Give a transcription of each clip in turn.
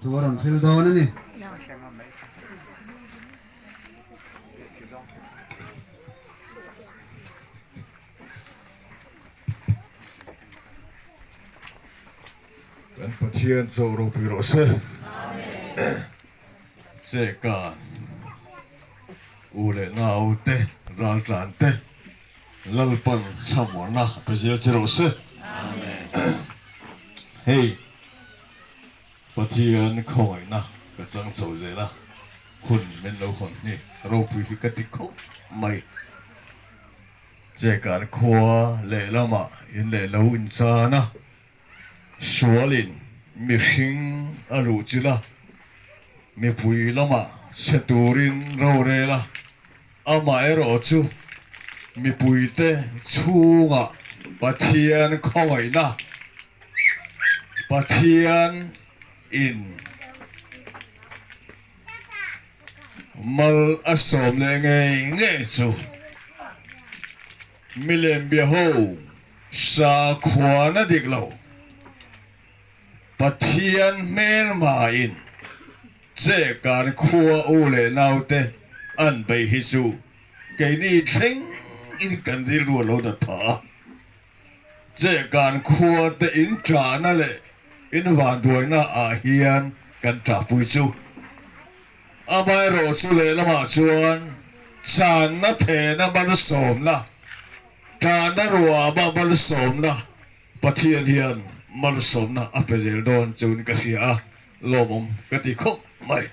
Thu a rawn hril dawn a ni. Kan Pathian chaw ropui rawh se. Cheka u leh nau te, raltlan te, Lalpan thlamuanna a pe zel che rawh se. Hei Pathian khawngaihna ka chang chho zel a, hun min lo hawn hi ropui hi ka ti khawp mai. Chekan khua lehlamah in leh lo inchan a, sualin mihring a luhchilh a, mipui lamah chhe turin rorel a, amaherawhchu mipuite chhungah Pathian khawngaihna, Pathian in mal a sawm leh ngei ngei chu milem bia ho Sakhuana dik lo, Pathian hmelhmain che kan khua u leh naute an bei hi chu keini thleng in kan rilru a lo dat phah a. Che kan khua te in ṭahna leh in vanduaina ah hian kan ṭahpui chu. Amaherawhchu lehlamah chuan channa phena malsawmna Ṭahna ruama malsawmna Pathian hian malsawmna a pe zel dawn chuin ka hria a, lawmawm ka ti khawp mai.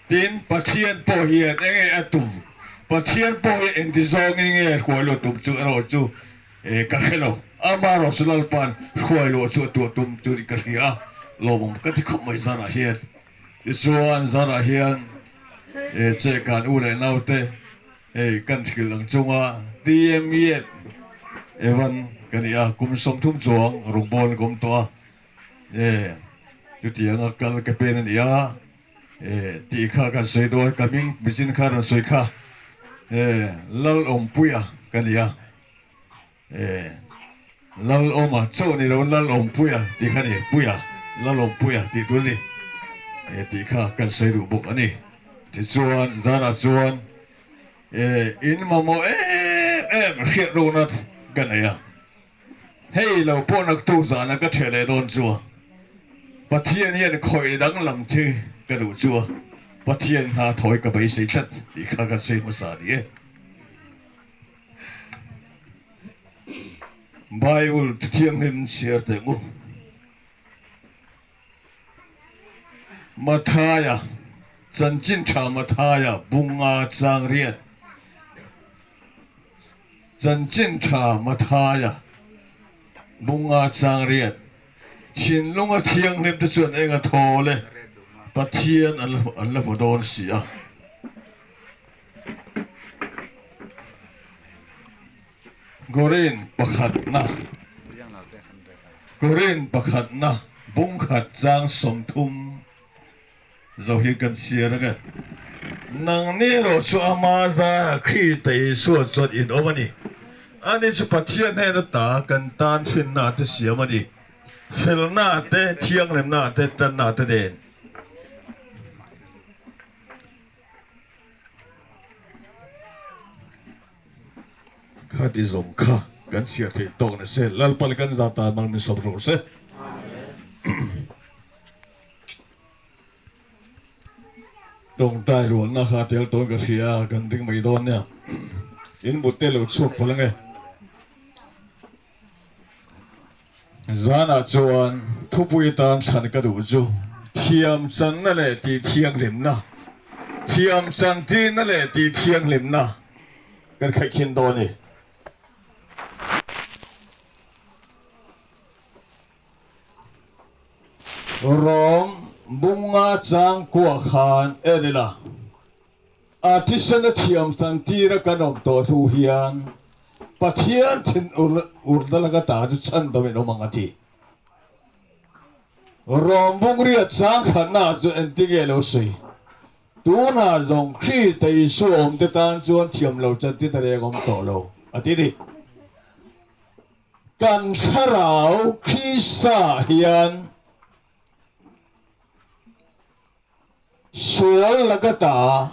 Tin, Pathian pawh hian enge a tum? Pathian pawh hi engti zawngin nge hruai luah tum chu erawh chu ka hre lo. Amaherawh chu Lalpa'n hruai luah chu a tuah tum chuin ka hria a, lawmawm ka ti khawp mai zanah hian. Tichuan zanah hian Chehkan u leh naute Hei kan thil ang chunga TMEF Evan ka ni a, kum 30 chuang rawngbâwl ka awm tawh a, e chutianga kal ka pen a ni a, e tih kha kan sawi dawn, ka hming michin kha rawn sawi kha e Lalawmpuia ka ni a, e Lalawma chauh ni lo Lalawmpuia tih kha ni, Puia, Lalawmpuia tih tur a ni, e tih kha kan sawi duh bawk a ni. Tichuan zanah chuan e in mamawh em em hriat ruhna ka nei a, hei lo pawh naktuk zana ka ṭheh leh dawn chu a, Pathian hian khawih danglam thi ka duh chu a, Pathian hna thawi ka beisei tlat tih kha ka sawi hmasa a ni e. Bible Thianghlim chhiar teh ngu. Mathaia, Chanchin Tha Mathaia bunga chang riat. Chanchin Tha Mathaia bunga chang riat. Thinlunga thianghlim te chuan eng a thawl e, Pathian an la hmu dawn si a. Korin pakhatna Korin pakhatna bungkhat chang 30 zo hi kan chhiar ang e. Nangni erawh chu ama zara Krista Isua chuan in awm a ni. Ani chu Pathian hnena ta kan tan hrinna te siam a ni. Felna te, thianghlimna te, tanna te nen. Kha ti zawng kha kan chhiar theih tawk ni se, Lalpa leh kan zar tan mal min sawm rawh se. Tawngtai rualna kha tel tawn ka hria kan ring mai dawn nia. In mut te lo chhuak palh ange. Zanah chuan thupui tan thlan ka duh chu thiam channa leh tih thianghlimna, thiam chan tihna leh tih thianghlimna kan khaihkhin dawn a ni. Rom bunga chang kuah khan en ila, a thisena thiam chan tira kan awm tawh hnu hian Pathian thin urna laka ta chu chhan dawmin awm ang a ti. Rom bungriat chang khatnaah chuan engtinge lo sawi? Tunah zawng Krista Isua awmte tan chuan thiam lo chantin a reng awm tawh lo, a ti ni. Kan thlarau Krista hian. Sual laka ta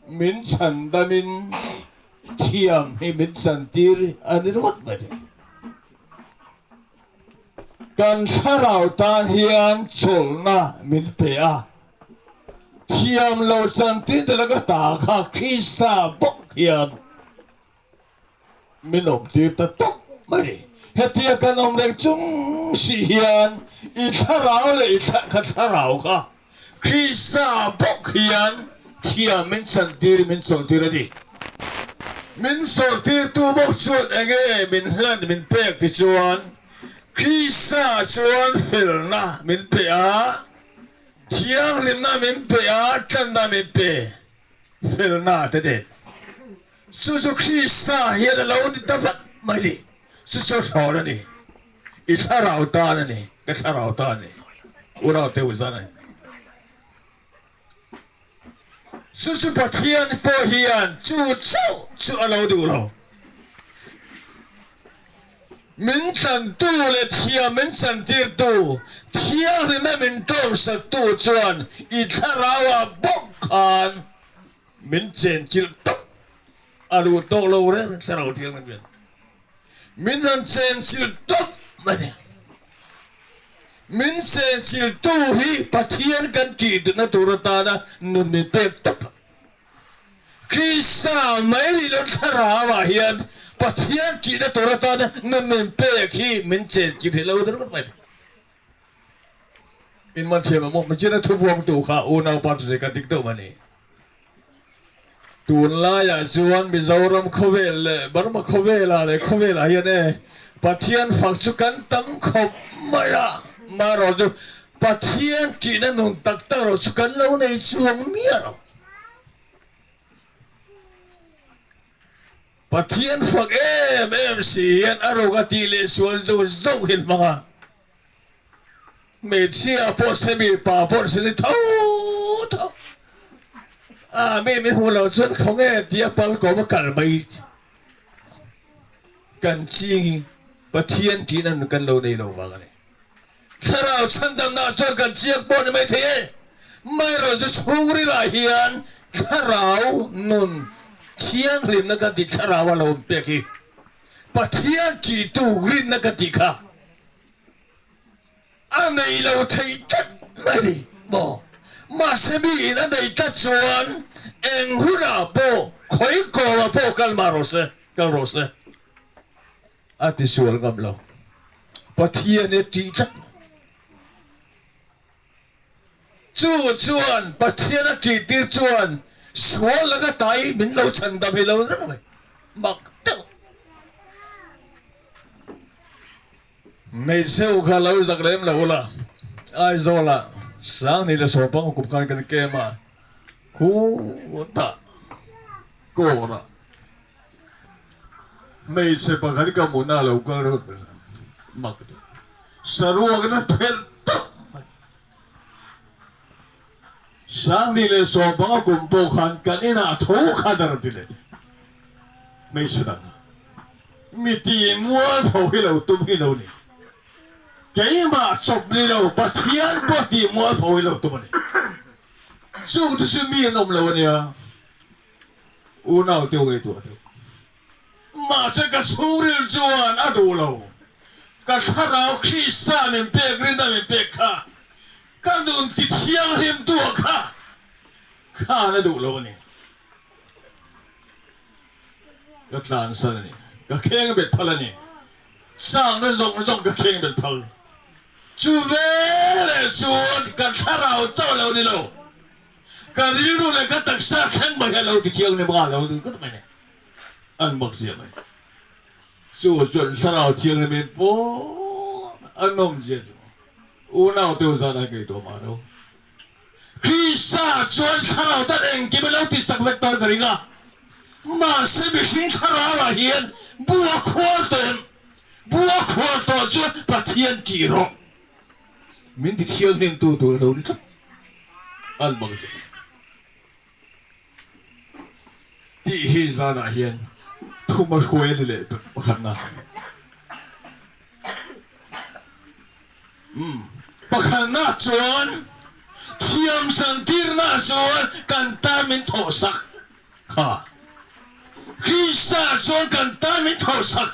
min chhandamin thiam hi min chantir a ni ringawt mai thei. Kan thlarau tan hian chawlhna min pe a, thiam lo chantir te laka ta kha Krista bawk hian Min awmtir ta tawp mai. Hetia kan awm reng chung si hian i thlarau leh i ka thlarau kha Krista bawk hian thiam min chantir min chawlhtir a ni. Min chawlhtirtu bawk chuan enge min hlan min pek ti chuan Krista chuan felna min pe a, thianghlimna min pe a, tlanna min pe. Felna te nen chu chu Krista hian a lo ni ta vat mai ni. Chu chu hlawn a ni. I thlarau tan a ni, ka thlarau tan a ni. Unau te u zan a ni. Chu chu Pathian pawh hian chu chauh chu a lo duh lo. Min chantu leh thiam min chantirtu, thianghlimna min tawngsaktu chuan i thlarauah bawk khan min chenchilh tawp a luh tawh lo reng thlarau thianghlim hian min han chenchilh tawp a ni. Min chenchilhtu hi Pathian kan tihduhna tur atana nun min pek tawp a. Krista mai nih loh thlarauah hian Pathian ṭihna tur atana nun min pek hi min chenchilh hi lo deuh mai. In man thiam ang maw? Machina thu buangtu kha unaupa chu kan dik deuh mai ni. Tunlaiah chuan Mizoram khawvel leh Burma khawvelah leh khawvelah hian e Pathian fak chu kan tam khawp mai a, marawh chu Pathian ṭihna nun tak tak erawh chu kan lo nei chuang miah lo. Pathian fak em em si hian a ruk a tih leh sual zo zo hi hmang a, hmeichhia pawh se mipa pawh se ni tho tho a, mi min hmuh loh chuan khawnge tia pal kawm a kal mai kan ching hi Pathian ṭihna nun kan lo nei lo vang a ni. Thlarau chhandamna chuan kan chiang pawh ni mai thei e. Amaherawhchu chhungrilah hian thlarau nun thianghlimna kan tih thlarau a lo awm pek hi Pathian ṭihtu rinna kan tih kha a nei lo thei tlat mai a ni maw? Mahse miin a neih tlat chuan eng hunah pawh khawi kawngah pawh kal mah rawh se, kal rawh se. A ti sual ngam lo. Pathian hi a ṭih tlat lo. Chu chuan Pathian a ṭih tir chuan sual laka tai min lo chhandam hi lo zak mai. Mak deuh. Hmeichhe u kha lo zak lem lo ula. Aizawlah Sangni leh Sawmpang kum khan kan kem a, khutah kawrah. Hmeichhe pakhat ka hmuhna a lo kal reuh ber mak deuh. Saruak in a phelh tawp mai. Sangni leh Sawmpanga kum pawh khan kan inah tho khan a rawn ti leh thei. Hmeichhe dang a mi ti mualpho hi lo tum hi lo ni. Keimah chawp ni lo Pathian pawh ti mualpho hi lo tum a ni. Chung te chu mi an awm lo a nia. Unau teuh ngaihtuah deuh. Mahse ka chhungril chuan a duh lo. Ka thlarau Krista min pek rinna min pek kha ka nun ti thianghlim tu-ah kha khan a duh lo a ni. Ka tlansan a ni. Ka kheng bet phal a ni. Sangna zawng zawng ka kheng bet phal. Chu veleh chuan ka thlarau chauh lo ni lo. Ka rilru leh ka taksa thleng mai hi a lo ti chiang ni bawk a, lo ti ngawt mai ni. An mak zia mai. Chu chuan thlarau thianghlim in pawn a nawm zia chu unau teu zan a ngei tawh mah lo. Krista chuan thlarau tan engkim a lo ti sak vek tawn ka ring a, mahse mihring thlarau ah hian bu a khuar tawh em? Bu a khuar tawh chuan Pathian tih rawh. Min ti thianghlim tu tur a lo ni tlat an bang chu tih hi zanah hian thuma hruai a ni leh pakhatna. Umm pakhatna chuan. Thiam chantirna chuan kan tan min thawhsak kha. Krista chuan kan tan min thawhsak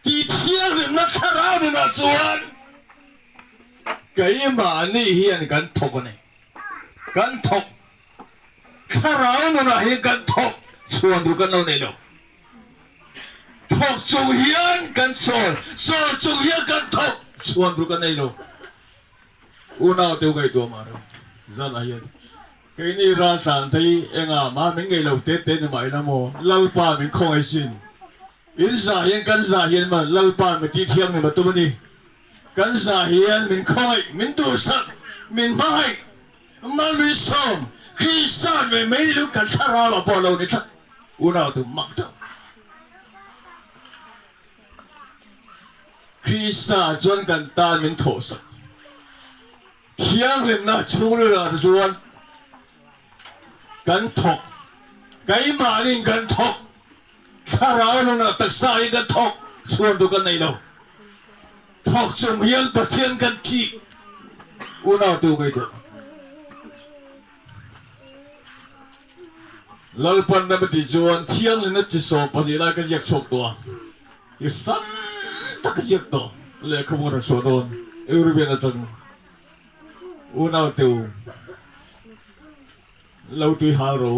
tih thianghlimna thlarau nunah chuan keimahni hian kan thawk a ni. Kan thawk. Thlarau nunah hian kan thawk chhuan tur kan lo nei lo. Thawk chung hian kan chawl, chawl chung hian kan thawk chhuan tur kan nei lo. Unau te u ngaihtuah mah reuh zanah hian keini raltlan te hi engah mah min ngeih lo te te ni mah ila maw Lalpa min khawngaih sin. In zah hian kan zah hian maw Lalpa min tih thianghlim a tum a ni. Kan zah hian min khawngaih, min duhsak, min hmangaih, mal min sawm, Kristian mai mai lu kan thlarau ah pawh a lo ni tlat. Unau tu mak deuh. Krista chuan kan tan min thawhsak. Thianghlimna chhungril ah chuan kan thawk. Keimahniin kan thawk. Thlarau nunah taksa in kan thawk chhuan tur kan nei lo. Thawk chung hian Pathian kan thih. Unau tu ngaihtuah. Lalpan ram a ti chuan thianghlimna chi 12 lai ka ziak chhuak tawh a, i hrang tak ka ziak tawh lehkhabu ka rawn chhuah dawn European atang unau te u lo tui hal ro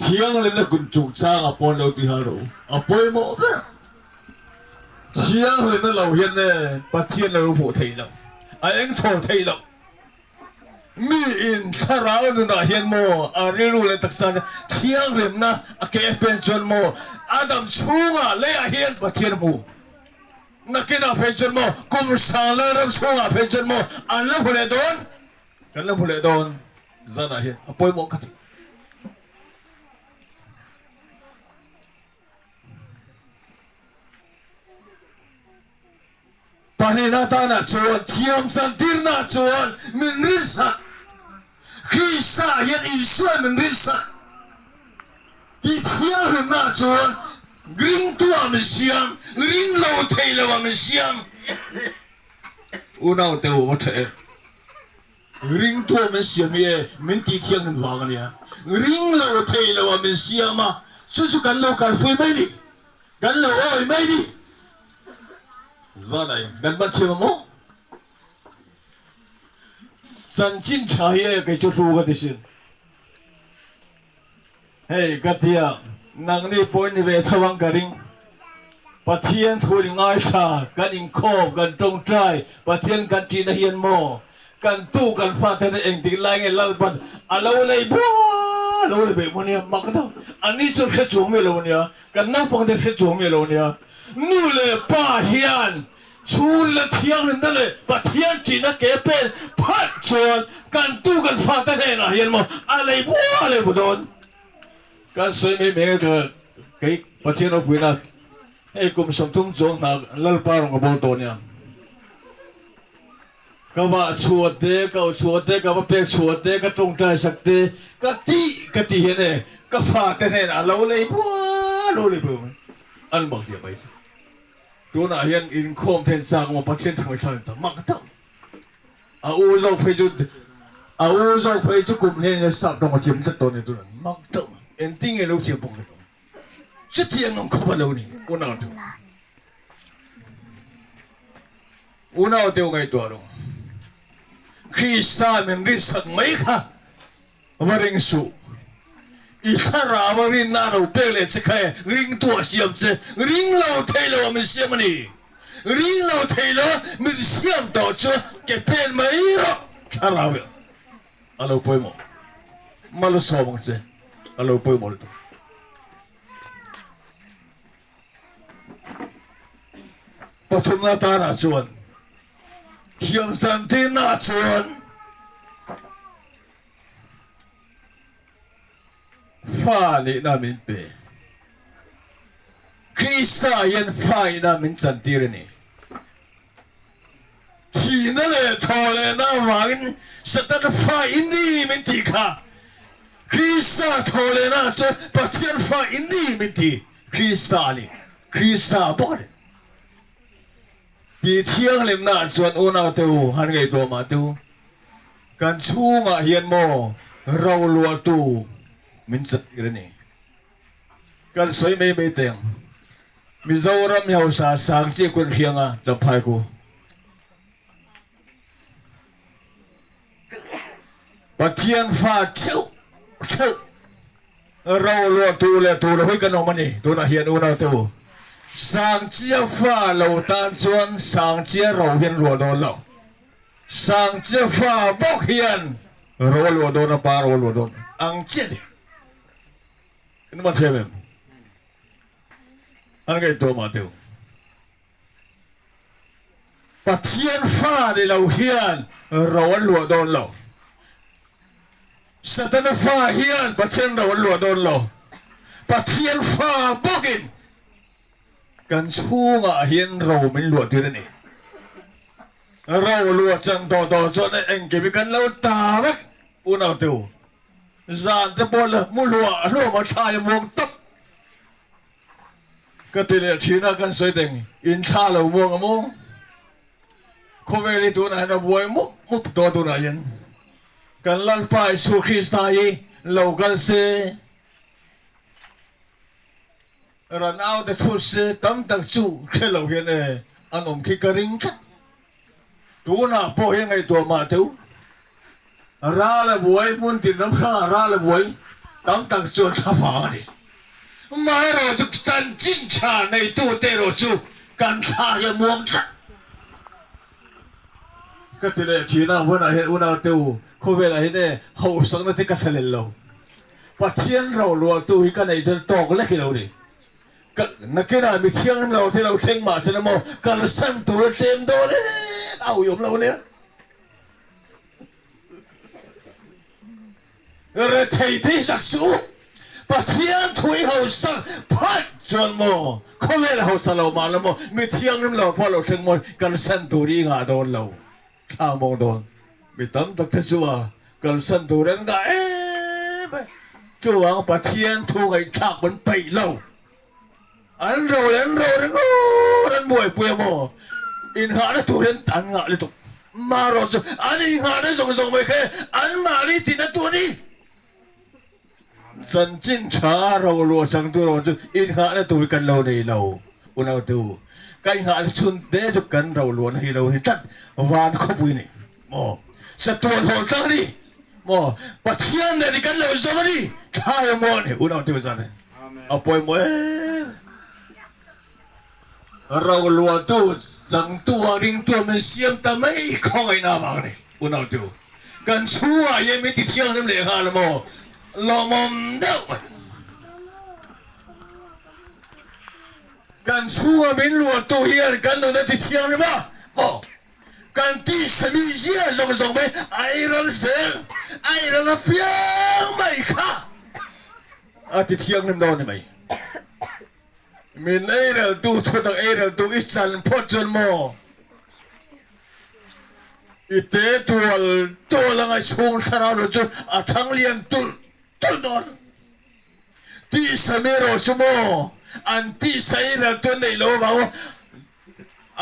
thianghlimna kun chungchangah pawh lo tui hal ro a pawimawh ber thianghlimna lo hian e Pathian lo hmuh theih loh a eng chhawl theih loh. Mi in thlarau nunah hian maw a rilru leh taksa thianghlimna a ke a pen chuan maw a dam chhungah leiah hian Pathian hmu. Nakinah phei chuan maw kum sang Lalram chhungah phei chuan maw an la hmu leh dawn? Kan la hmu leh dawn zanah hian a pawimawh ka ti. Pahnihna tanah chuan thiamchantirna chuan min rinsak. Krista hian Isua min rinsak tih thianghlimna chuan ringtuah min siam, ring lo thei loah min siam. Unau te u va tha em? Ringtuah min siam hi e, min tih thianghlim vang a nia. Ring lo thei loah min siam a, chu chu kan lo kalpui mai ni. Kan lo awi mai ni. Zanai kan ban thiam ang maw? Chanchin tha hi e kei chu hlu ka ti sin. Hei ka tia nangni pawh in ni ve tho ang ka ring. Pathian thu in ngaithla kan inkhawm kan tawngtai Pathian kan tihna hian maw kan tu kan fate te engtik lai nge Lalpan a lo lei buai lo lei beh maw nia mak deuh ani chu hre chuang miah lo ania. Kan naupang te hre chuang miah lo nia. Nu leh pa hian chhun la thianghlimna leh Pathian ṭihna ke pen phat chuan kan tu kan fate hnenah hian maw a lei bua a lei bu dawn. Kan sawi mai mai ka kei Pathian ropuina hei kum 30 chuang hna Lalpa rawn ka bawl tawh nia. Ka vah chhuah te, ka au chhuah te, ka va pek chhuah te, ka tawngtai sak te, ka tih ka tih hian e, ka fate hnenah lo lei buai lo lei buai mai an mak zia mai chu. Tunah hian inkhawm then chak maw Pathian thang thlak in chak mak deuh. A u zawk phei chu a u zawk phei chu kum hian in sap tawng a thiam tlat tawh a ni tunah mak deuh mai. Engtin nge lo thiam bawk le tawh. Chutiang ang khawp a lo ni unau te. Unau deuh ngaihtuah rawh. Krista min rinsak mai kha va ring suh. I thlarau a rinna a lo pek leh che kha e, ringtu a siam che, ring lo thei lo a min siam a ni. Ring lo thei lo min siam tawh chu ke pen mai rawh thlarau hi a lo pawimawh. Malsawm ang che a lo pawimawh lutuk. Pathumna tanah chuan thiamchantirna chuan fa nihna min pe. Krista hian fa nihna min chantir a ni. Thihna leh thawhlehna avangin Satan fa i ni min tih kha. Krista thawhlehna chuan Pathian fa i ni min ti. Krista a ni. Krista bawk a ni. Tih thianghlimnaah chuan unaute u han ngaihtuah mah teh u. Kan chhungah hian maw roluahtu min chattir a ni. Kan sawi mai mai teh ang. Mizoram hi hausa sang chiah kun hrianga champhai ku. Pathian fa theuh theuh roluahtu leh tur hawi kan awm a ni. Tunah hian unaute u, Sangchia fa lo tan chuan Sangchia ro hian ruah dawn lo. Sangchia fa bawk hian ro a luah dawn a, pa ro a luah dawn ang chiah a ni. In man thiam em? An ngaihtuah mah teu. Pathian fa ni lo hian ro an luah dawn lo. Satana fa hian Pathian ro an luah dawn lo. Pathian fa bawkin kan chhungah hian ro min luah tir a ni. Ro luah chan tawh tawh chuan engkim hi kan lo ta vek unau teu. Zan te pawh la mu hluah hluah maw thlai a muang tawp. Ka ti leh thin a, kan sawi teng in thla lo muang a maw? Khawvel hi tunah hian a buai mup mup tawh a tunah hian kan Lalpa Isu Krista hi lo kal se, ran au te thut se tam tak chu hre lo hian e an awm khi ka ring tlat. Tunah pawh hi ngaihtuah mah teuh. Ral a buai, hmun tin ram hrangah ral a buai tam tak chuan thla vang a ni. Amaherawh chu chanchin tha neitute erawh chu kan thla hi a muang tlat. Ka ti leh thin a, hunah hian unaute u, khawvelah hian e hauhsakna te ka thlalel lo. Pathian roluahtu hi ka neih chuan tawk lek i lo ni. Ka nakinah mi thianghlim lo te lo thleng mah se maw kalsan tur a tlem dawn em a uiawm lo nia. Rethei thei sak suh u. Pathian thu i hausak phat chuan maw khawvel hausa lo mah la maw mi thianghlim lo pawh lo thleng maw kalsan tur i ngah dawn lo. Thlang mawng dawn mi tam tak te chu a kalsan tur an ngah em a, chuvang Pathian thu ngaihthlak an peih lo. An ro leh an ro ringawt an buaipui a maw? Innghahna tur hian an ngah lutuk. Marawh chu an innghahna zawng zawng mai kha anmahni tihna tur a ni. Chanchin tha a ro luah chang tur erawh chu innghahna tur hi kan lo nei lo. Unautu, ka innghahna chhun te chu kan ro luahna hi lo ni tlat. Van khawpui ni maw? Chatuan hawl tlang a ni maw? Pathian nen hi kan lo zawm a ni. Thlai a maw a ni unautu zan hi a pawimawh em. Ro luahtu changtu a ringtu a min siam ta mai khawngaihna avang a ni. Unautu, kan chhungah hian min ti thianghlim leh nghal a maw? Lawmawm deuh a ni. Kan chhunga min luahtu hian kan nun a ti thianghlim a maw? Kan tisa mi zia zawng zawng mai a eiral zel, a eiral apiang mai kha a ti thianghlim dawn a ni mai. Min eireltu thutak eireltu i chan phawt chuan maw? I te tual tual anga chhung thlarau lo chu a thang lian tulh tulh dawn. Tisa mi erawh chu maw an tisa eireltu an neih loh avang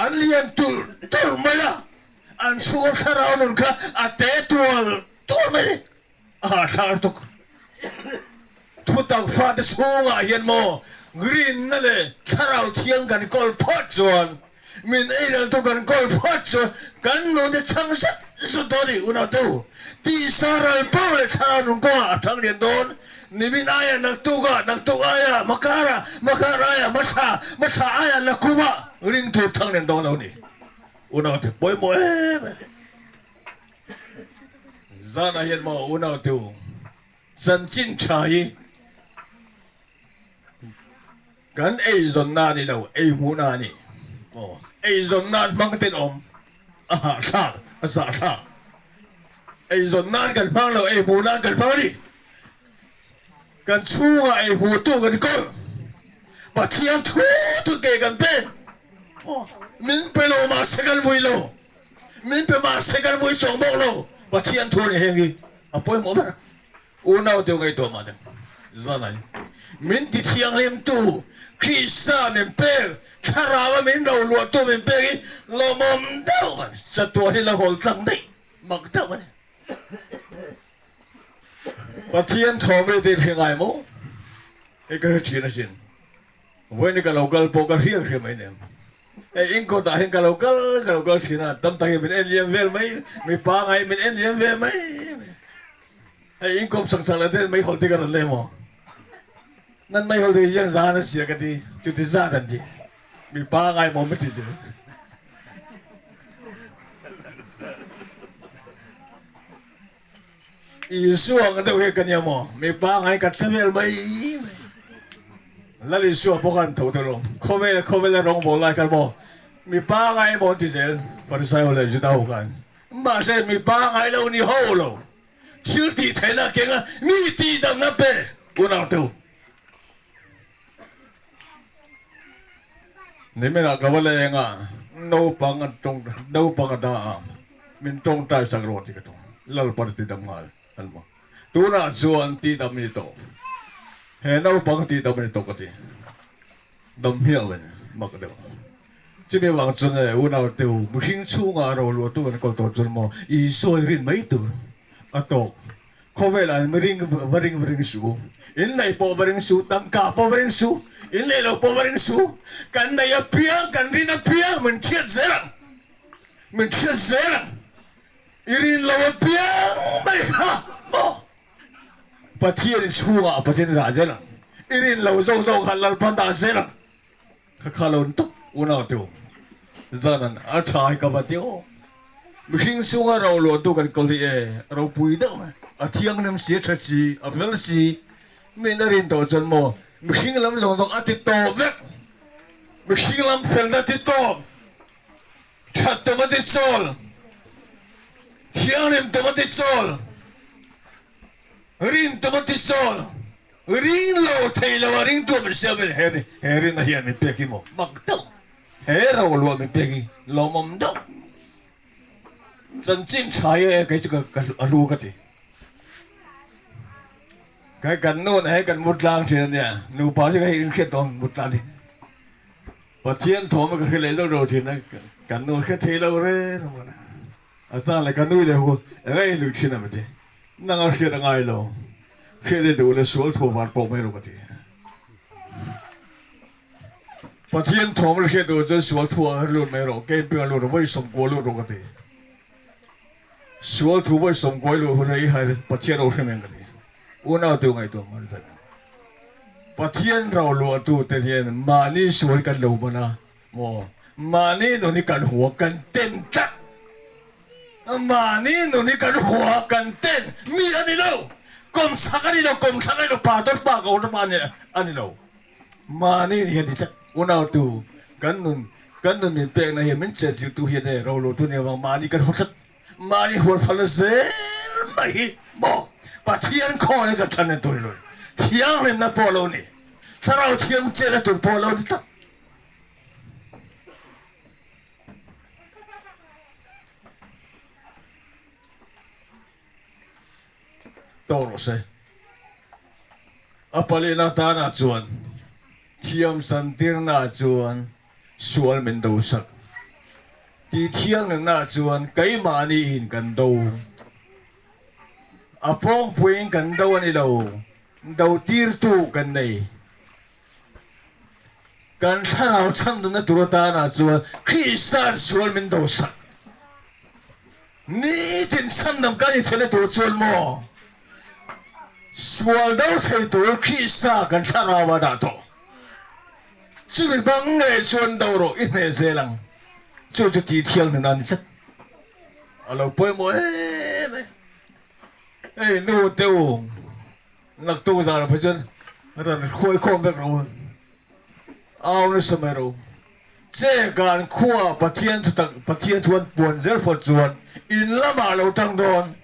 an lian tulh tulh mai a, an chhung thlarau nun kha a te tual tual mai. A hahthlak lutuk. Thutak fate chhungah hian maw rinna leh thlarau thiang kan kawl phawt chuan, min eireltu kan kawl phawt chuan kan nun hi thang zut zut dawn a ni unautu. Tisa ral bo leh thlarau nung kawngah a thang lian dawn. Nimin aia naktukah, naktuk aia makara, makar aia mathla, mathla aia nakumah ringtu thang lian dawn lo a ni. Unaute pawimawh em em. Zanah hian maw unautu chanchin tha hi kan eizawnna a ni lo, ei hmuhna a ni. Maw eizawn nan hmang ten awm a hahthlak, a zahthlak. Eizawn nan kan hmang lo, ei hmuh nan kan hmang a ni. Kan chhungah ei hmuhtu kan kawlh, Pathian thu thu ke kan pe. Maw min pe lo mahse kan vui lo. Min pe mahse kan vui chuang bawk lo. Pathian thu nih heng hi a pawimawh ber. Unau deuh ngaihtuah mah deuh zanai. Min ti thianghlimtu Krista min pek. Thlarau a min ro luahtu min pek hi lawmawm deuh a ni. Chatuan hi la hawl tlang daih mak deuh a ni. Pathian thawm hi tih hria ngai maw? Hei ka hre thin asin. Vawiin ka lo kal pawh ka hriat hria mai nen. Hei in kawtah hian ka lo kal ka lo kal thin a, tam takin min en liam vel mai, mi pangai min en liam ve mai. Hei in kawp sak sak leh ten meihawl te ka rawn leh maw? Nan meihawl te hian zan an sia ka ti, chuti zat an ti. Mi pangai maw mi ti zel. Isua ang deuh hi ka nia maw? Mi pangai ka thla vel mai mai. Lal Isua pawh khan tho tawh lo. Khawvel khawvel a rawngbawl lai khan maw mi pangai maw an ti zel Farisai ho leh Juda ho khan. Mahse mi pangai lo ni ho lo. Thil tih theihna kenga mi tihdamna pe unau teu. Niminah ka va leng a, naupang a tawng naupang a da a, min tawngtai sak rawh tih ka tawng. Lalpan a tidam nghal an hmu. Tunah chuan tihdam a ni tawh. He naupang tihdam a ni tawh ka ti. Dam hmiah lo in mak deuh. Chumi vang chuan e unau teu mihring chhungah ro luah tu an kawl tawh chuan maw Isua i rin mai tur a tawk. Khawvel ah mi ring va ring va ring suh u. In nei pawh va ring suh, tangka pawh va ring suh, in nei lo pawh va ring suh. Kan nei apiang, kan rin apiang min hriat zel ang. Min hriat zel ang. I rin lo apiang mai kha maw Pathian i chhungah Pathian i dah zel ang. I rin lo zawk zawk kha Lalpan dah zel ang. Kha kha lo tawp unau te awm zan an a tha hi ka va ti aw. Mihring chhunga ro luahtu kan kawl hi e ropui deuh mai. A thianghlim si, a tha si, a fel si. Min a rin tawh chuan maw mihring lam zawng zawng a ti tawp vek. Mihring lam felna ti tawp. That tum a ti chawl. Thianghlim tum a ti chawl. Rin tum a ti chawl. Ring lo thei lo a ringtu a min siam in he he rinna hian min pek hi maw mak deuh he ro luah min pek hi lawmawm deuh chanchin tha hi e kei chu ka ka a lu ka ti kai kan nu na he kan mut tlang thin ania nupa chu ka hei inhriat dawn mut tlang hi Pathian thawm a ka hre leh deuh deuh thin a kan nu hre thei lo reng a mawle. A zan leh ka nui leh hu eng a inluih thin a mati. Nang a hriat a ngai lo. Hriat i duh leh sual thu var pawh mai rawh ka ti. Pathian thawm la hriat duh chuan sual thu ah lut mai rawh, camping ah lut rawh, vawi sawmkua lut rawh ka ti. Sual thu vawi sawmkua i luh hun ah i hai Pathian aw hrem eng ka ti. Unau tu ngaihtuah mai rawh. Pathian ro luahtu te hian mahni sual kan lo man a. Maw? Mahni nun hi kan hua kan ten tlat. Mahni nun hi kan hua kan ten mi a ni lo. Kawmchhak a ni lo, kawmthlang a ni lo, pa dawt pa ko pa a ni lo. Mahni hi a ni tlat. Unautu kan nun kan nun min pekna hian min chenchiltu hian e rolutu nia vang mahni kan hua tlat. Mahni hual phal zel mai hi maw Pathian khawn hi kan than en tur ni lo. Thianghlimna pawh lo ni. Thlarau thiang chenna tur pawh lo ni tak. Tawk rawh se. A palina tanah chuan thiam santirna chuan sual min do sak. Tih thianghlimna chuan keimahni in kan do. A pawngpuiin kan do a ni lo, do tirtu kan nei. Kan thlarau chhandumna tur atana chuan Krista'n sual min do sak. Nitin chhandam kan inthenna tur chuan maw sual do thei tur Krista kan thlarau a dah tawh. Chumi bang ngei chuan do rawh i hneh zel ang. Chu chu tih thiang nun a ni tlat. A lo pawimawh em em. Hei nu te u. Naktuk zan phei chuan ran hruai khawm vek rawh u, au nasa mai rawh u. Che kan khua Pathian thu tak Pathian thu an puan zel phawt chuan in lamah lo tang dawn.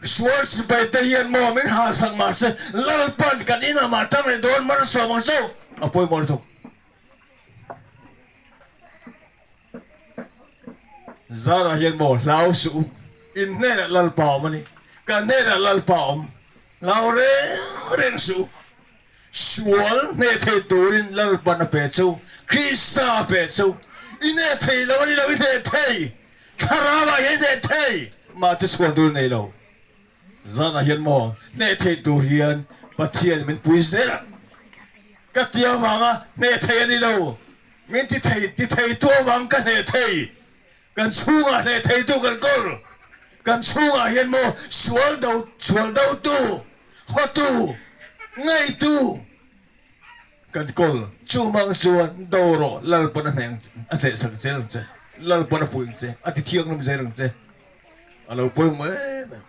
Sual sipai te hian maw min hal sak mahse Lalpan kan inah mah tang leh dawn malsawm ang chu a pawimawh lutuk. Zara hian maw hlau suh u, in hnenah Lalpa awm a ni, kan hnenah Lalpa awm, hlau reng reng suh u, sual hneh thei turin Lalpan a pe chu. Krista a pe chu i hneh thei lo a ni lo, i hneh thei. Thlarau ah hian i hneh thei. Mahse chhuan tur i nei lo. Zanah hian maw hneh thei tur hian Pathian min pui zel ang. Ka ti avanga hneh thei a ni lo. Min ti thei ti theitu avang ka hneh thei. Kan chhungah hneh theitu kan kawl. Kan chhungah hian maw sual do sual dotu, hawtu, ngaitu kan kawl. Chumang chuan do rawh Lalpan a hneh a hnehsak zel ang che. Lalpan a pui ang che, a ti thianghlim zel ang che. A lo pawimawh em em.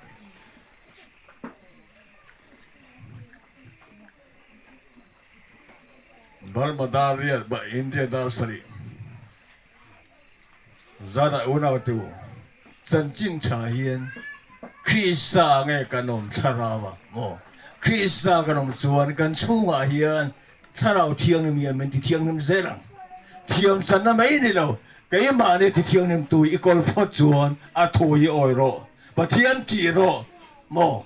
Burma dar riat ba India dar sarih Zara unau tu chanchin tha hian Krista nge kan awm thlarau a maw? Krista kan awm chuan kan chhungah hian Thlarau Thianghlim hian min ti thianghlim zel ang. Thiam channa mai ni lo, keimahni ti thianghlim tu i kawl phawt chuan a thu hi awi rawh, Pathian tih rawh maw?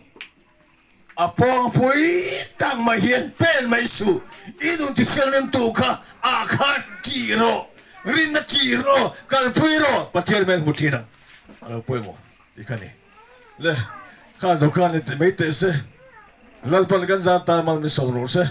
A pawngpui tak mai hian pen mai suh, i nun ti thianghlim tu kha ah kha tih rawh, rinna tih rawh, kalpui rawh, Pathian hmel hmu thin ang a lo pawimawh tih kha ni. Le, kha zo khan i ti mai teh se, Lalpan kan zan tan mal min sawm rawh se.